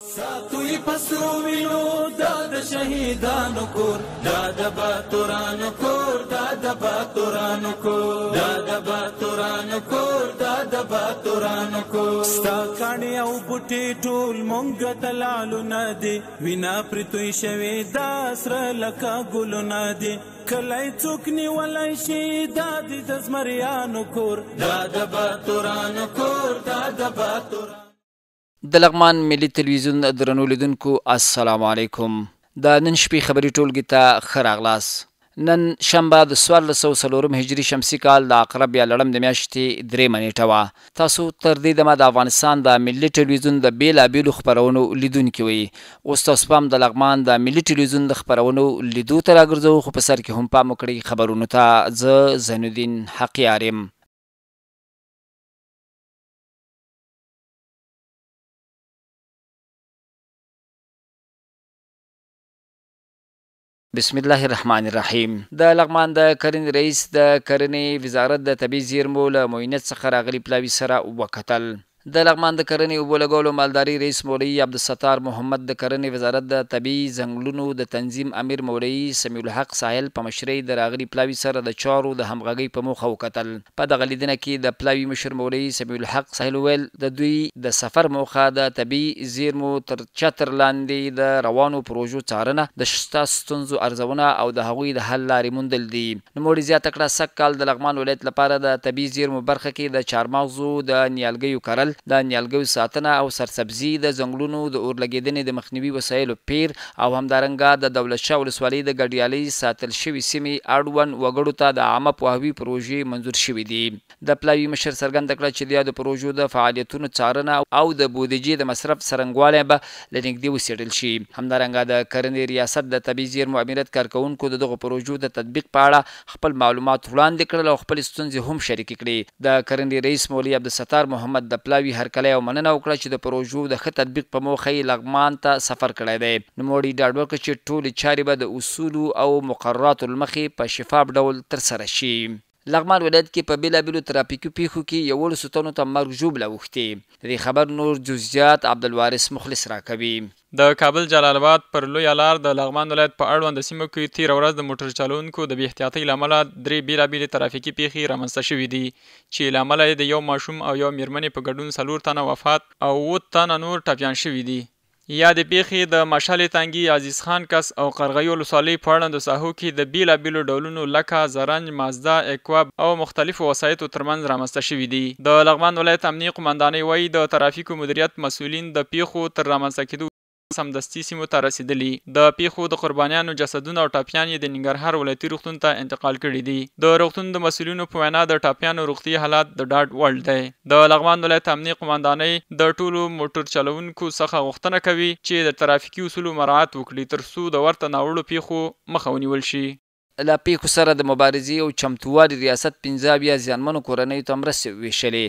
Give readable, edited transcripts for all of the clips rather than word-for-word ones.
ساتو یې په سرو وینو دا د شهیدانو کور، دا د باتورانو کور، دا د باتورانو کور، دا د باتورانو کور، دا د باتورانو کور. ستا کاڼي او بوټي ټول مونږ ته لعلونه دي، وینا پرې توی شوې دا سره لکه ګلونه دي. کلی څوک نیولی شي دا دي د زمریانو کور، دا د باتورانو کور، دا د باتورانو. د لغمان ملي تلویزیون درنو لیدونکو، السلام علیکم. د نن شپې خبري ټولګې ته ښه راغلاست. نن شنبه د 1404 هجري شمسي کال د عقرب یا لړم د میاشتې درېیمه نېټه وه. تاسو تر دې دمه د افغانستان د ملي تلویزیون د بېلابېلو خپرونو لیدونکي وئ. اوس تاسو پام د لغمان د ملي تلویزیون د خپرونو لیدو ته راګرځوو، خو په سر کې هم پام وکړئ خبرونو ته. زه زین الدین حقیار یم. بسم الله الرحمن الرحیم. د لغمان د کرنې رئیس د کرنې وزارت د طبیعي زیرمو له معینیت څخه راغلي پلاوي سره وکتل. د لغمان د کرنې، اوبو لګولو، مالدارۍ رئیس مولوي عبدالستار محمد د کرنې وزارت د طبیعي ځنګلونو د تنظیم امیر مولوي سمیع الحق ساحل په مشرۍ د راغلي پلاوي سره د چارو د همغږۍ په موخه وکتل. په دغه لیدنه کې د پلاوي مشر مولوي سمیع الحق ساحل وویل، د دوی د سفر موخه د طبیعي زیرمو تر چتر لاندې د روانو پروژو څارنه، د شته ستونزو ارزونه او د هغوی د حل لارې موندل دي. نوموړي زیاته کړه، سږ کال د لغمان ولایت لپاره د طبیعي زیرمو برخه کې د چارمغزو د نیالګیو کرل، د نیالګیو ساتنه او سرسبزي، د ځنګلونو د اورلګېدنې د مخنیوي وسایلو پېر او همدارنګه د دولت شاه ولسوالۍ د ګډیالۍ ساتل شوې سیمې اړوند وګړو ته د عامه پوهاوي پروژې منظور شوې دي. د پلاوي مشر څرګنده کړه چې د یادو پروژو د فعالیتونو څارنه او د بودیجې د مصرف څرنګوالی به له نږدې وڅېړل شي. همدارنګه د کرنې ریاست د طبیعي زیرمو امیریت کارکوونکو د دغو پروژو د تطبیق په اړه خپل معلومات وړاندې کړل او خپلې ستونزې هم شریکې کړې. د کرنې رئیس مولوي عبدالستار محمد د پلاوي هرکلی او مننه وکړه چې د پروژو د ښه تطبیق په موخه یې لغمان ته سفر کړی دی. نوموړي ډاډ ورکړ چې ټولې چارې به د اصولو او مقرراتو له مخې په شفاف ډول ترسره شي. لغمان ولایت کې په بېلابېلو ترافیکي پېښو کې 11 تنو ته مرګ ژوبله اوښتې. د دې خبر نور جزئیات عبدالوارث مخلص راکوي. د کابل جلال آباد پر لویه لار د لغمان ولایت په اړوند سیمو کې تېره ورځ د موټر چلوونکو د بې احتیاطۍ له امله درې بېلابېلې ترافیکي پېښې رامنځته شوې دي، چې له امله یې د یو ماشوم او یو مېرمنې په ګډون 4 تنه وفات او 7 تنه نور ټپیان شوي دي. یادې پېښې د مشالې تنګي، عزیز خان کس او قرغیو ولسوالۍ په اړوندو ساحو کې د بېلابېلو ډولونو لکه زرنج، مازدا، اکوا او مختلفو وسایطو ترمنځ رامنځته شوې دي. د لغمان ولایت امنیې قومندانۍ وایي، د ترافیکو مدیریت مسؤلین د پېښو تر رامنځته کېدو سمدستي سیمو ته رسېدلي، د پېښو د قربانیانو جسدونه او ټپیان یې د ننګرهار ولایتي روغتون ته انتقال کړي دي. د روغتون د مسؤلینو په وینا، د ټپیانو روغتیايي حالت د ډاډ وړ دی. د لغمان ولایت امنیې قومندانۍ د ټولو موټر چلوونکو څخه غوښتنه کوي چې د ترافیکي اصولو مراعات وکړي، تر څو د ورته ناوړو پېښو مخه ونیول شي. له پېښو سره د مبارزې او چمتووالي ریاست 75 زیانمنو کورنیو ته مرستې وویشلې.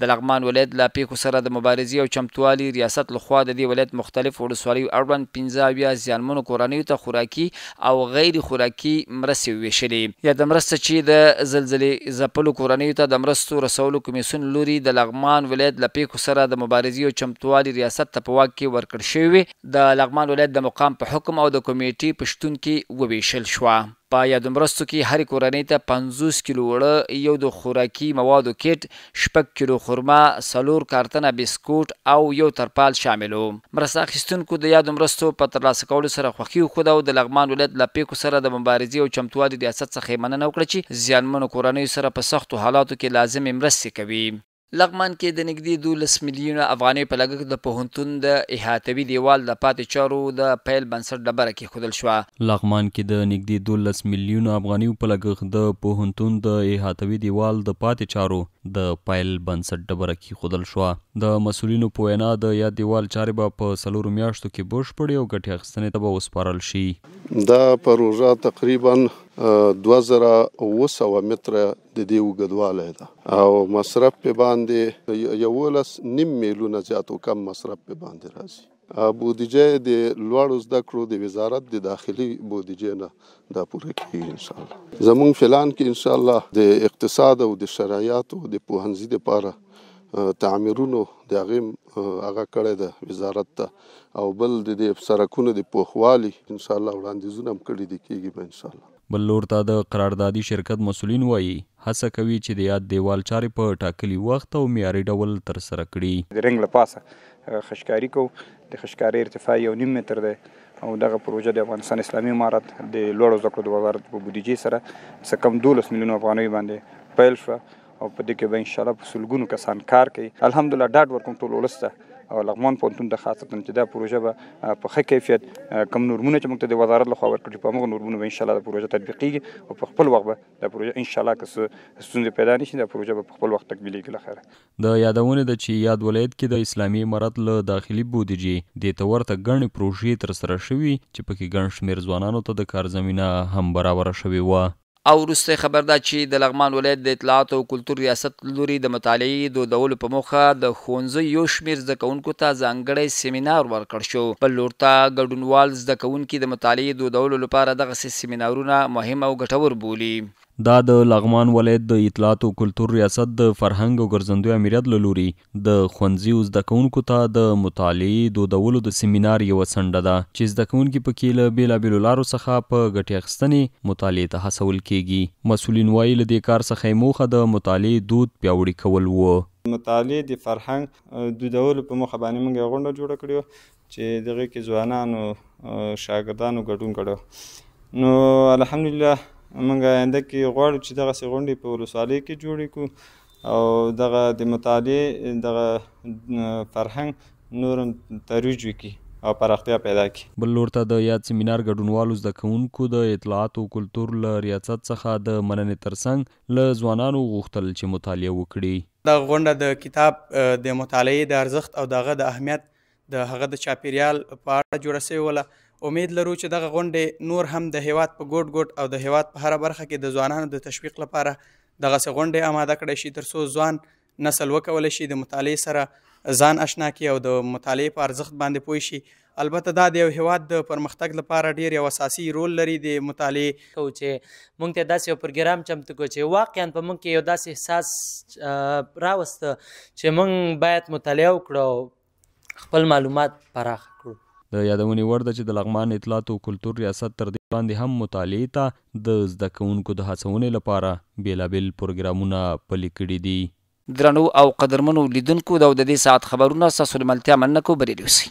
د لغمان ولایت له پېښو سره د مبارزې او چمتووالي ریاست لخوا د دې ولایت مختلفو ولسوالیو اړوند 75 زیانمنو کورنیو ته خوراکي او غیر خوراکي مرستې وویشلې. یاده مرسته چې د زلزلې ځپلو کورنیو ته د مرستو رسولو کمیسیون لوري د لغمان ولایت له پېښو سره د مبارزې او چمتووالي ریاست ته په واک کې ورکړ شوې وې، د لغمان ولایت د مقام په حکم او د کمیټې په شتون کې وویشل شوه. په یادو مرستو کې هرې کورنۍ ته 50 کیلو اوړه، یو د خوراکي موادو کیټ، 6 کیلو خرما، 4 کارتنه بسکوټ او یو ترپال شامل وو. مرسته اخیستونکو د یادو مرستو په ترلاسه کولو سره خوښي وښوده او د لغمان ولایت له پېښو سره د مبارزې او چمتووالي ریاست څخه یې مننه وکړه چې زیانمنو کورنیو سره په سختو حالاتو کې لازمې مرستې کوي. لغمان کې د نږدې 12 میلیونه افغانیو په لګښت د پوهنتون د احاطوي دیوال د پاتې چارو د پیل بنسټ ډبره کېښودل شوه. لغمان کې د نږدې 12 میلیونه افغانیو په لګښت د پوهنتون د احاطوي دیوال د پاتې چارو د پیل بنسټ ډبره کېښودل شوه. د مسؤلینو په وینا، د یاد دیوال چارې به په 4 میاشتو کې بشپړې او ګټې اخیستنې ته به وسپارل شي. دا پروژه تقریبا 2700 متره د دې اوږدوالی ده او مصرف په باندې 11.5 میلیونه زیات او کم مصرف په باندې راځي. بودیجه د لوړو زده کړو د وزارت د داخلي بودیجې نه دا پوره کېږي انشاءالله. زمونږ فلان کې انشاءالله د اقتصاد او د شرعیاتو د پوهنځي دپاره تعمیرونو د هغې هغه کړی ده وزارت ته، او بل د دې سرکونو د پوخوالي انشاءالله وړاندیزونه هم کړي دي، کېږي به انشاءالله. بل لور ته د قراردادي شرکت مسؤلین وایي، هڅه کوي چې د یاد دیوال چارې په ټاکلي وخت او معیاري ډول ترسره کړي. د رنګ له پاسه خشکاري کوو، د خشکاري ارتفاع 1.5 متر دی او دغه پروژه د افغانستان اسلامي امارت د لوړو زده کړو د وزارت په بودیجې سره څه کم 12 میلیونه افغانۍ باندې پیل شوه او په دې کې به انشاءالله په سلګونو کسان کار کوي. الحمدلله ډاډ ورکوم ټول ولس ته او لغمان پوهنتون ته خاصتاً چې دا پروژه به په ښه کیفیت کوم نورمونه چې موږ ته د وزارت لخوا ورکړي په همغو نورمونو به انشاءالله دا پروژه تطبیقېږي او په خپل وخت به دا پروژه انشاءالله که څه ستونزې پیدا نه شي دا پروژه به په خپل وخت تکمیلېږي له خیره. د یادونې ده چې یاد ولایت کې د اسلامي امارت له داخلي بودیجې دې ته ورته ګڼې پروژې ترسره شوي چې پکې ګڼ شمېر ځوانانو ته د کار زمینه هم برابره شوې وه. او وروستی خبر دا چې د لغمان ولایت د اطلاعاتو او کلتور ریاست لوري د مطالعې دودولو په موخه د ښوونځیو یو شمېر زده کوونکو ته ځانګړی سیمینار ورکړ شو. بل لور ته ګډونوال زده کوونکي د مطالعې دودولو لپاره دغسې سیمینارونه مهم او ګټور بولي. دا د لغمان ولایت د اطلاعاتو او کلتور ریاست د فرهنګ او ګرځندوی آمریت له لوري د ښوونځیو زده کوونکو ته د مطالعې دودولو د سیمینار یوه څنډه ده چې زده کوونکي پکې له بېلابېلو لارو څخه په ګټې اخیستنې مطالعې ته هڅول کېږي. مسؤلین وایي له دې کار څخه یې موخه د مطالعې دود پیاوړي کول وو. مطالعې د فرهنګ دودولو په موخه باندې موږ یوه غونډه جوړه کړې وه چې دغې کې ځوانانو شاګردانو ګډون کړی. نو الحمدلله موږ آینده کې غواړو چې دغسې غونډې په ولسوالۍ کې جوړې کړو او دغه د مطالعې دغه فرهنګ نور هم ترویج وکړي او پراختیا پیدا کړي. بل لور ته د یاد سیمینار ګډونوالو زده کوونکو د اطلاعاتو کلتور له ریاست څخه د مننې ترڅنګ له ځوانانو وغوښتل چې مطالعه وکړي. دغه غونډه د کتاب د مطالعې د ارزښت او د هغه د اهمیت د هغه د چاپیریال په اړه جوړه شوې وله. امید لرو چې دغه غونډې نور هم د هیواد په ګوټ ګوټ او د هیواد په هره برخه کې د ځوانانو د تشویق لپاره دغسې غونډې آماده کړی شي ترڅو ځوان نسل وکولی شي د مطالعې سره ځان اشنا کړي او د مطالعې په ارزښت باندې پوه شي. البته دا د یو هیواد د پرمختګ لپاره ډیر یو اساسي رول لري د مطالعې. کوو چې موږ ته داسې یو پروګرام چمتو کړو چې واقعا په موږ کې یو داسې احساس راوسته چې موږ باید مطالعه وکړو، خپل معلومات پراخ کړو. د یادونې وړ ده چې د لغمان اطلاعاتو کلتور ریاست تر دې وړاندې هم مطالعې ته د زده کوونکو د هڅونې لپاره بېلابېل پروګرامونه پلي کړي دي. درنو او قدرمنو لیدونکو، دا و د دې ساعت خبرونه. ستاسو له ملتیا مننه کوو. بریالي اوسئ.